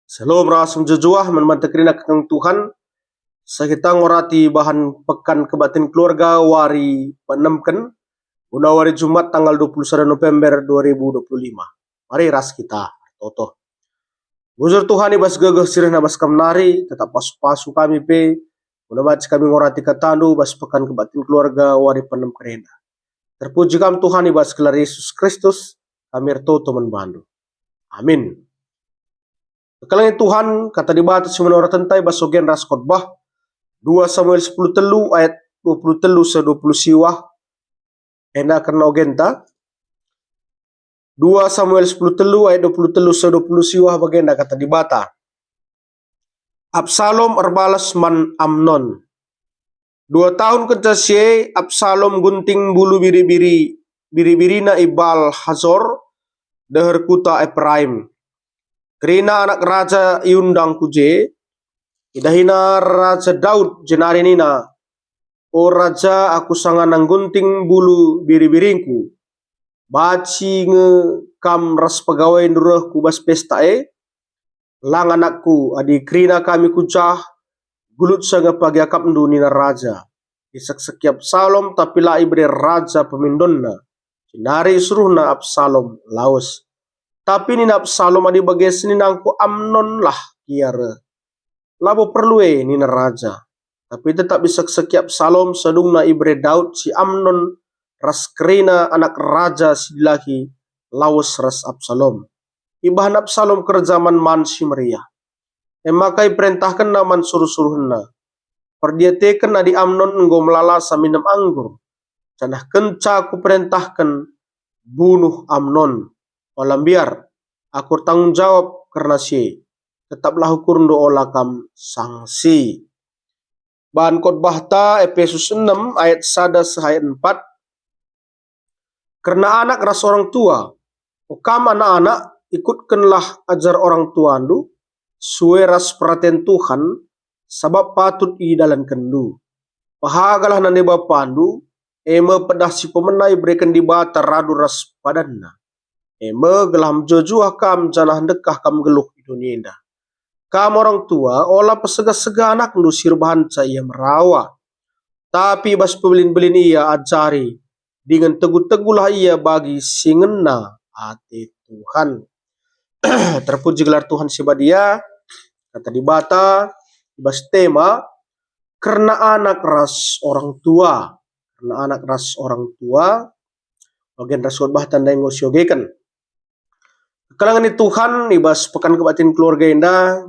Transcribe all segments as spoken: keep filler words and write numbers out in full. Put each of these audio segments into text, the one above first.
Shalom ras mejuah-juah man banta kerina kekeng Tuhan. Sa kita ngorati bahan Pekan Kebaktin Keluarga wari peenemken, guna wari Jumat tanggal dua puluh sada November dua ribu dua puluh lima. Mari ras kita ertoto. Bujur Tuhan, i bas gegeh si rehna bas Kam nari, tetap pasu-pasu kami pe, guna banci kami ngorati kataNdu bas Pekan Kebaktin Keluarga wari peenemken enda. Terpuji Kam Tuhan, i bas gelar Yesus Kristus, kami ertoto man baNdu. Amin. Kekelengen Tuhan, kata Dibata si man oratenta i bas ogen ras khotbah, dua Samuel sepuluh telu ayat dua puluh telu seh dua puluh siwah, enda kerna ogenta. Dua Samuel sepuluh telu ayat dua puluh telu seh dua puluh siwah bagenda kata Dibata. Absalom erbalas man Amnon. Dua tahun kenca si e, Absalom nggunting bulu biri-biri, biri-birina i Baal Hazor, deher kuta Epraim. Kerina anak raja iundang ku je, idahina Raja Daud jenari nina, "O raja, aku sangana nggunting bulu biri-biringku. Banci nge kam ras pegawaindu reh ku bas pesta e? Lang anakku, adi kerina kami ku jah, gelut seh nge pagi akapndu," nina raja. Isekseki Absalom, tapi la ibere raja pemindonna. Jenari isuruhna Absalom lawes. Tapi nina Absalom, "Adi bage seninangku Amnonlah gia reh." "Labo perlu e," nina raja. Tapi tetap isekseki Absalom, seh dungna ibere Daud si Amnon ras kerina anak raja si dilaki lawes ras Absalom. Ibahan Absalom kerja man-man si meriah. E maka iperentahkenna man suruh-suruhenna, "Perdiateken adi Amnon enggo melala sa minem anggur, janah kenca kuperentahken, bunuh Amnon. Ola mbiar, aku ertanggung jawab kerna si e. Tetaplah ukurndu, ola kam sangsi." Bahan khotbahta, Epesus enem ayat sada seh ayat empat. Kerna anak ras orang tua. O kam anak-anak, ikutkenlah ajar orang tuandu, sue ras peraten Tuhan, sabap patut idalankenndu. Pehagalah nande bapandu, e me pedah si pemena ibereken Dibata radu ras padanNa. E me gelah mejuah-juah kam janah ndekah kam nggeluh i doni enda. Kam orang tua, ola pesegah-segah anakndu si erbahanca ia merawa, tapi i bas pebelin-belin ia ajari, dingen tegu-tegulah ia bagi si ngena ate Tuhan. Terpuji gelar Tuhan si badia, kata Dibata, i bas tema kerna anak ras orang tua. Kerna anak ras orang tua, bagian ras khotbah tanda enggo siogeken. Kekelengen Tuhan, i bas Pekan Kebaktin Keluarga enda,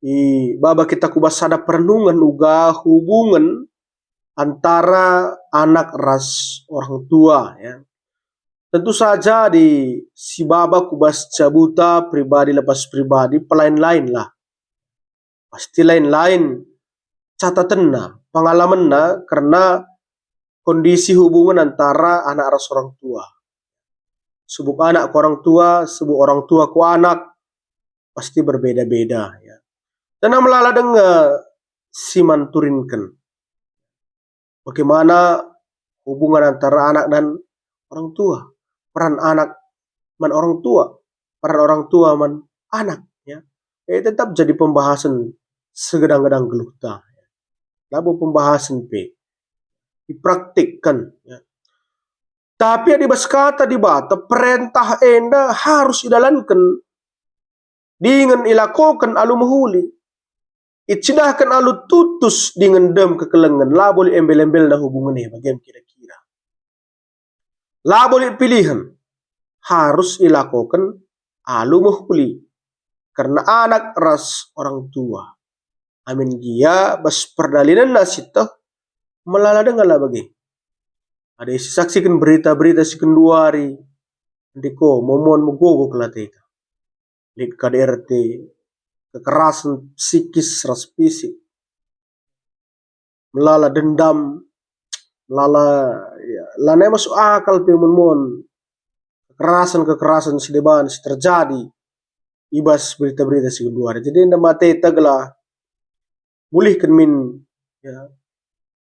i baba kita ku bas sada perenungen uga hubungen antara anak ras orang tua, ya. Tentu saja di si baba ku bas jabuta pribadi lepas pribadi pelain-lain lah. Pasti lain-lain catatenna, pengalamenna kerna kondisi hubungan antara anak ras orang tua. Subuk anak ku orang tua, subuk orang tua ku anak, pasti berbeda-beda, ya. Janah melala denga si man turinken. Bagaimana hubungan antara anak dan orang tua, peran anak man orang tua, peran orang tua man anak, ya. Eh, tetap jadi pembahasan segedang-gedang geluhta. Labo pembahasan pe, dipraktikkan, ya. Tapi adi bas kata Dibata, perentah enda harus idalanken dingen ilakoken alu mehuli. Icidahken alu tutus dingen dem kekelengen, labo lit embel-embelna hubungen e, bage me kira-kira. Labo lit pilihen, harus ilakoken alu mehuli, kerna anak ras orang tua. Amin gia bas perdalinenna sieteh, melala denga la bage. Adi sisaksiken berita-berita si genduari, ndiko momoan megogo kal ateta. Lit K D R T, kekerasan psikis ras fisik, melala dendam, melala, ya, lanai masuk akal pe mon-mon kekerasan-kekerasan si deban si terjadi i bas berita-berita si genduari. Jadi enda mate tegelah mulihken min, ya,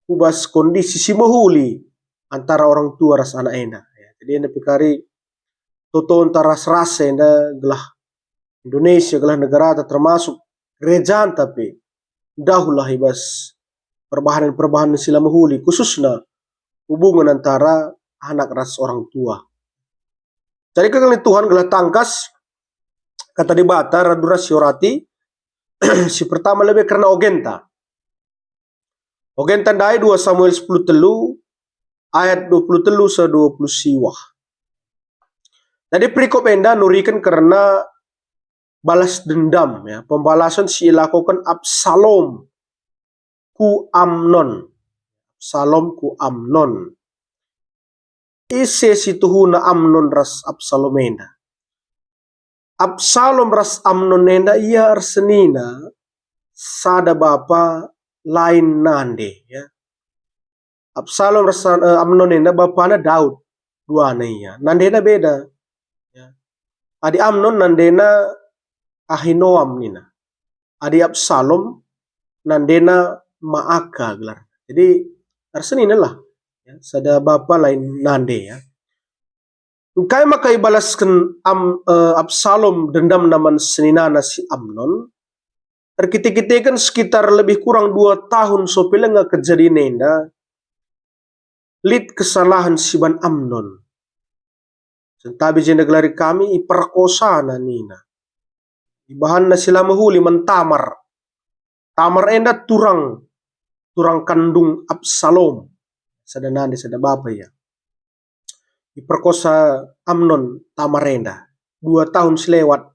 ku bas kondisi si mehuli antara orang tua ras anak enda. Ya, jadi enda pe kari totonta ras rasa enda gelah Indonesia, gelah negarata, termasuk gerejanta pe, ndauhlah i bas perbahanen-perbahanen si la mehuli, khususna hubungen antara anak ras orang tua. Jadi, kekal ni Tuhan, gelah tangkas Kata Dibata radu ras siorati, si pertama lebe kerna ogenta. Ogenta ndai dua Samuel sepuluh telu ayat dua puluh telu seh dua puluh siwah. Jadi, perikop enda nuriken kerna balas dendam, ya, pembalasan si ilakoken Absalom ku Amnon. Absalom ku Amnon. Ise si tuhuna Amnon ras Absalom enda? Absalom ras Amnon enda ia ersenina sada bapa lain nande, ya. Absalom ras, eh, Amnon enda bapana Daud, duana ia. Nandena beda. Ya. Adi Amnon nandena Ahinoam nina. Adi Absalom nandena Maaka gelarna. Jadi, erseninalah, ya, sada bapa lain nande, ya. Engkai maka ibalasken Am-, eh, Absalom dendamna man seninana si Amnon? Erkite-kiteken sekitar lebih kurang dua tahun sope lenga kejadin enda, lit kesalahen si ban Amnon. Sentabi jenda gelari kami iperkosana nina. Ibahanna si la mehuli man Tamar. Tamar enda turang, turang kandung Absalom. Sada nande, sada bapa ia. Iperkosa Amnon Tamar enda. Dua tahun si lewat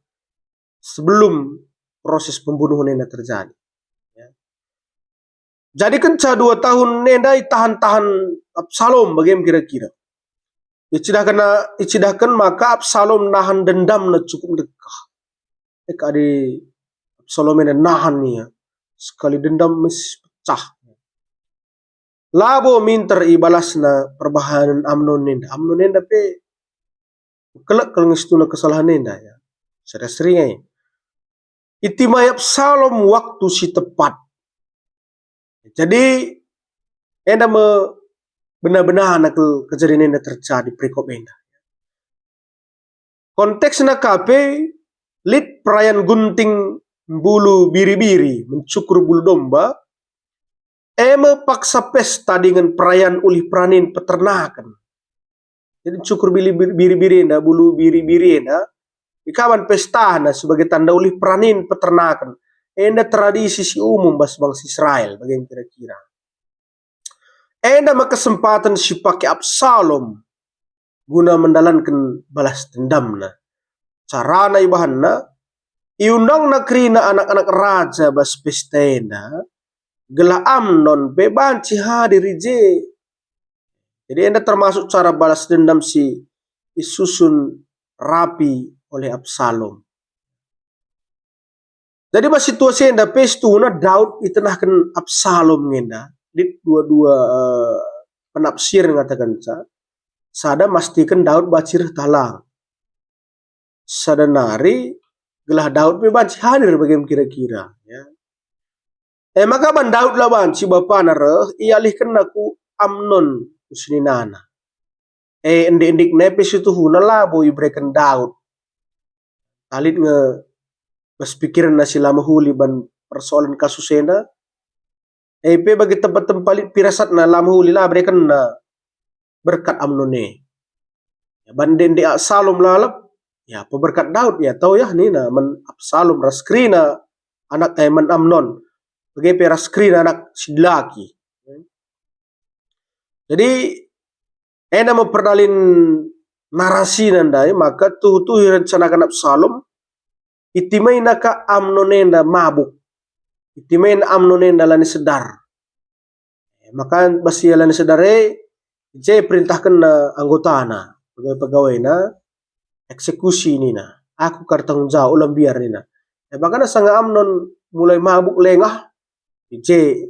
sebelum proses pembunuhan enda terjadi. Ya. Jadi kenca dua tahun enda itahan-tahan Absalom, bage me kira-kira. Icidahken, icidahken maka Absalom nahan dendamna cukup ndekah. Eka adi Absalom enda nahan ia, sekali dendam mes pecah. Labo minter ibalasna perbahanen Amnon enda. Amnon enda pe kelek kal nge situhuna kesalahen enda, ya. Sada seri nge. Itimai Absalom waktu si tepat. Jadi, enda me benar-benar kel kejadian enda terjadi perikop enda. Konteksna ka pe, lit perayan gunting mbulu biri-biri, mencukur bulu domba, e me paksa pesta dingen perayan ulih peranin peternaken. Jadi cukur bili-, biri-biri enda, bulu biri-biri enda, ikaban pestana sebagai tanda ulih peranin peternaken. Enda tradisi si umum bas bangsa Israel, bage kira-kira. Enda me kesempaten si pake Absalom guna mendalanken balas dendamna. Carana ibahanna, iundangna kerina anak-anak raja bas pesta enda, gelah Amnon pe banci hadir i je. Jadi enda termasuk cara balas dendam si isusun rapi oleh Absalom. Jadi bas situasi enda pe situhuna Daud itenahken Absalom nge enda. Lit dua-dua, eh, penafsiren ngatakenca. Sada mastiken Daud banci reh tah lang. Sada nari gelah Daud pe banci hadir bage me kira-kira, ya. E maka ban Daud la banci bapana reh, ialihkenna ku Amnon, ku seninana. E, endik-endikna pe situhuna labo ibereken Daud. Lit nge bas pikirenna si la mehuli ban persoalan kasus enda. E pe bagi tempa-tempa lit pirasatna la mehuli la berekenna berkat Amnon e. Ya, ban endik-endik Absalom lalap, ya, peberkat Daud, ya, tau, ya, nina man Absalom ras kerina anak, eh, man Amnon. Bage pe ras kerina anak si dilaki. Jadi, enda me perdalin narasina ndai, maka tuhu-tuhu irencanaken Absalom, itimaina ka Amnon enda mabuk. Itimaina Amnon enda la ni sedar. Maka bas ia la ni sedar e, je perintahkenna anggotana, pegawai-pegawaiNa, eksekusi nina, "Aku kal ertanggung jawab, ola mbiar," nina. E, makana sanga Amnon mulai mabuk lengah, je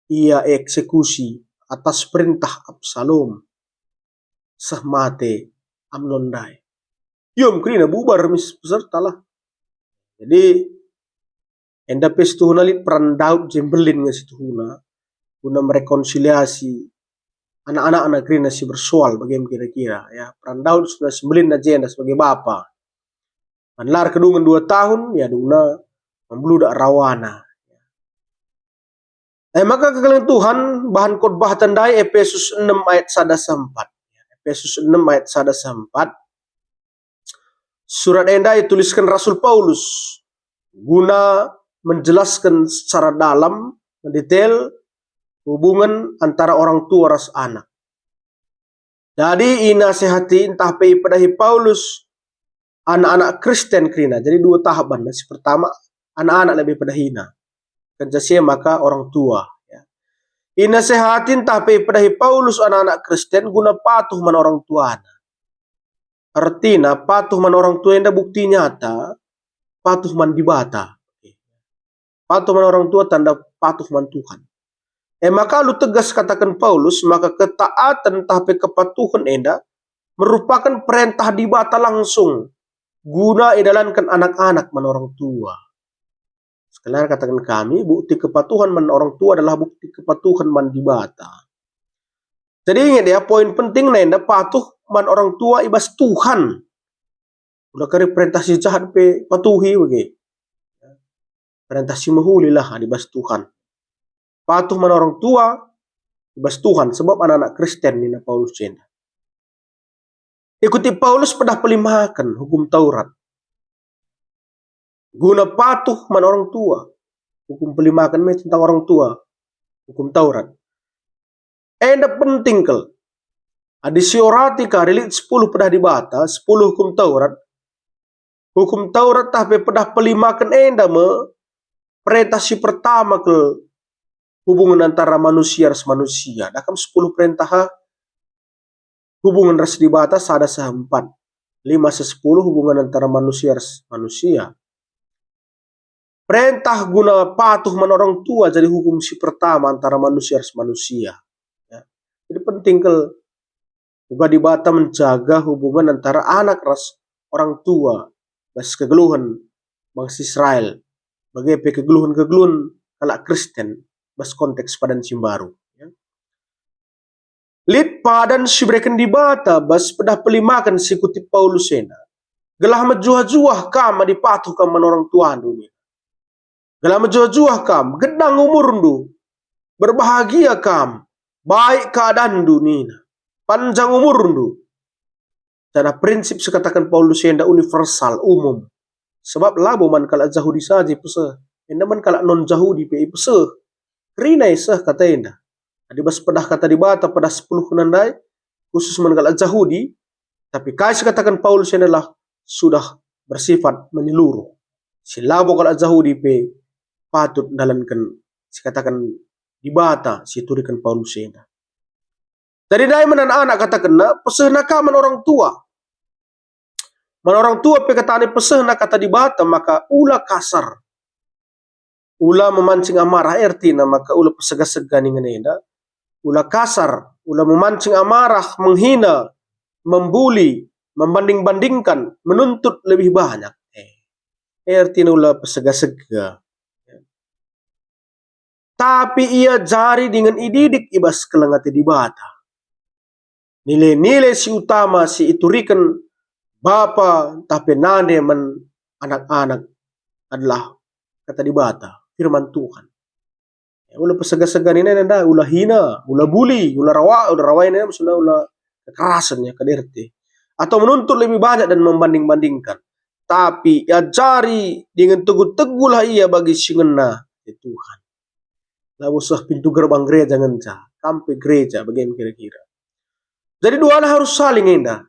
ia eksekusi atas perintah Absalom. Seh mate Amnon ndai. Iom kerina bubar mis peserta lah. Jadi, enda pe situhuna lit peran Daud je mbelin nge situhuna guna merekonsiliasi anak-anakna kerina si bersoal bage me kira-kira, ya. Peran Daud situhuna si mbelinna jenda sebagai bapa. Kan la erkedungen dua tahun, iadungna, man bludak rawana. E maka kekelengen Tuhan, bahan khotbahta ndai Epesus enem ayat sada seh empat. Epesus enem ayat sada seh empat. Surat enda itulisken Rasul Paulus guna menjelasken secara dalam, mendetail hubungen antara orang tua ras anak. Jadi, inasehati ntah pe ipedahi Paulus anak-anak Kristen kerina. Jadi, dua tahap banna. Si pertama, anak-anak lebe ipedahina. Kenca si e maka orang tua, ya. Inasehati ntah pe ipedahi Paulus anak-anak Kristen guna patuh man orang tuana. Ertina, patuh man orang tua enda bukti nyata patuh man Dibata. Patuh man orang tua tanda patuh man Tuhan. E maka alu tegas kataken Paulus maka ketaaten ntah pe kepatuhen enda merupaken perentah Dibata langsung guna idalanken anak-anak man orang tua. Sekali kataken kami, bukti kepatuhen man orang tua adalah bukti kepatuhen man Dibata. Jadi inget ya, poin pentingna enda patuh man orang tua i bas Tuhan. Ula kari perentah si jahat pe patuhi bage. Perentah si mehuli lah i bas Tuhan. Patuh man orang tua i bas Tuhan, sebab anak-anak Kristen nina Paulus enda. Ikuti Paulus pedah pelimaken hukum Taurat. Guna patuh man orang tua. Hukum pelimaken me tentang orang tua. Hukum Taurat. Enda penting kal. Adi siorati kari lit sepuluh pedah Dibata, sepuluh hukum Taurat, hukum Taurat tah pe pedah pelimaken enda me perentah si pertama kal hubungen antara manusia ras manusia. Dakam sepuluh perentah hubungen ras Dibata sada seh empat, lima seh sepuluh hubungen antara manusia ras manusia. Perentah guna patuh man orang tua jadi hukum si pertama antara manusia ras manusia. Ya. Jadi penting kal uga Dibata menjaga hubungan antara anak ras orang tua bas kegeluhen bangsa Israel, bage pe kegeluhen-kegeluhen kalak Kristen bas konteks padan si mbaru. Ya. Lit padan si ibereken Dibata bas pedah pelimaken si kutip Paulus enda, gelah mejuah-juah kam adi patuh kam man orang tuandu nina. Gelah mejuah-juah kam, gedang umurndu, berbahagia kam, baik keadanndu nina, panjang umurndu. Janah prinsip si kataken Paulus enda universal, umum. Sebab labo man kalak Jahudi saja ipeseh, enda man kalak non-Jahudi pe ipeseh. Kerina iseh kata enda. Adi bas pedah Kata Dibata, pedah sepuluh ndai, khusus man kalak Jahudi, tapi kai si kataken Paulus enda lah sudah bersifat menyeluruh. Si labo kalak Jahudi pe patut ndalanken si kataken Dibata si ituriken Paulus enda. Jadi ndai man anak-anak katakenna, pesehna ka man orang tua. Man orang tua pe katani pesehna Kata Dibata, maka ula kasar. Ula memancing amarah, ertina maka ula pesega-sega ningen enda. Ula kasar, ula memancing amarah, menghina, membuli, membanding-bandingkan, menuntut lebih banyak. Eh, ertina ula pesega-sega. Tapi iajari dingen ididik i bas keleng ate Dibata. Nilai-nilai si utama si ituriken bapa ntah pe nande man anak-anak adalah Kata Dibata, firman Tuhan. Ya, ula pesega-sega nina enda, ula hina, ula buli, ula rawa, ula rawa enda maksudna ula kekerasan ya, K D R T. Atau menuntut lebih banyak dan membanding-bandingkan. Tapi iajari dingen tegu-tegulah ia bagi si ngena, ya Tuhan. Labo seh pintu gerbang gereja ngenca, kam pe gereja, bage me kira-kira. Jadi duana harus saling enda.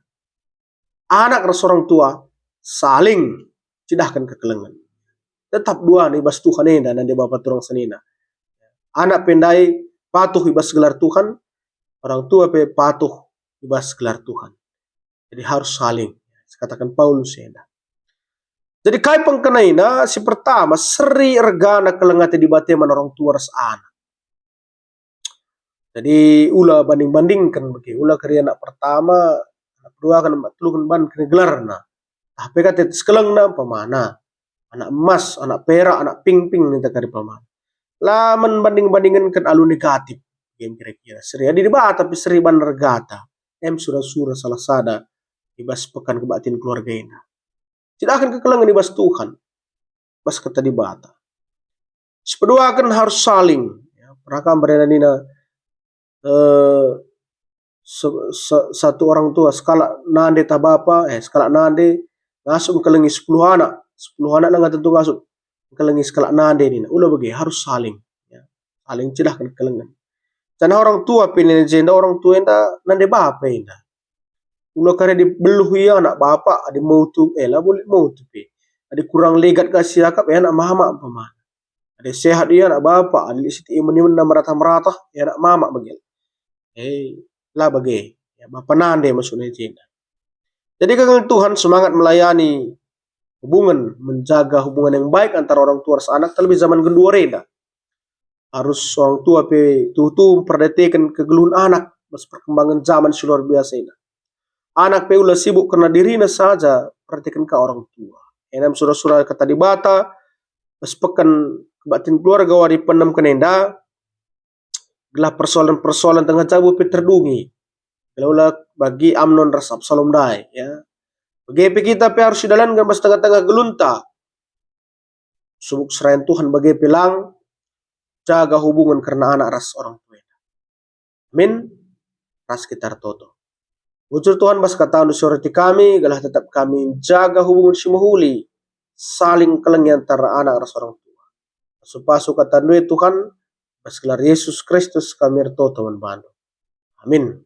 Anak ras orang tua saling cidahken kekelengen. Tetap duana i bas Tuhan enda nande bapa turang senina. Anak pe ndai patuh i bas gelar Tuhan, orang tua pe patuh i bas gelar Tuhan. Jadi harus saling, kataken Paulus enda. Jadi kai pengkenaina? Si pertama, seri ergana keleng ate Dibata man orang tua ras anak. Jadi ula banding-bandingken bagi, ula kari anak pertama, anak kedua kan, anak telu kan ban kari gelarna. Tapi kata sekelengna umpamana, anak emas, anak perak, anak pingping ninta kari umpamana. La men banding-bandingenken alu negatif, gen kira-kira. Seri adi Dibata pe seri ban ergata. Em sura-sura salah sada i bas pekan kebaktin keluarga enda. Cidahken kekelengen i bas Tuhan, bas Kata Dibata. Sipeduaken harus saling. Ya, pernah kam berena nina, eh, se-, se-, satu orang tua, sekalak nande tah bapa, eh, sekalak nande ngasup engkelengi sepuluh anak. Sepuluh anak nangga tentu ngasup engkelengi sekalak nande nina. Ula bage, harus saling. Ya. Saling cidahken kekelengen. Janah orang tua pe nina jenda, orang tua enda nande bapa enda. Ula kari dibeluh ia anak bapa, adi motu, eh, la bulit motu pe. Adi kurang legat ka siakap, eh, anak mama umpamana. Adi sehat ia anak bapa, adi lit sitik ia menimenna meratah-meratah, eh, anak mama bage. Eh, la bage. Ya, bapa nande maksudna i jenda. Jadi, kekelengen Tuhan, semangat melayani hubungan, menjaga hubungan yang baik antara orang tua ras anak, terlebih zaman genduari enda. Arus orang tua pe tuhu-tuhu mperdiateken kegeluhen anak bas perkembangan zaman si luar biasa enda. Anak pe ula sibuk kerna dirina saja, perhatiken ka orang tua. Enda me sura-sura Kata Dibata, bas peken kebaktin keluarga wari peenemken enda, gelah persoalan-persoalan tengah jabu pe terdungi. Gelah ula bagi Amnon ras Absalom ndai, ya. Bage pe kita pe arus idalanken bas tengah-tengah geluhenta. Subuk serayan Tuhan bage pe lang, jaga hubungan kerna anak ras orang tua enda. Amin. Ras kita ertoto. Bujur Tuhan bas kataNdu si erkiteken kami, gelah tetap kami njaga hubungan si mehuli, saling kelengi antara anak ras orang tua. Pasu-pasu kataNdu e Tuhan, bas gelar Yesus Kristus kami ertoto man baNdu. Amin.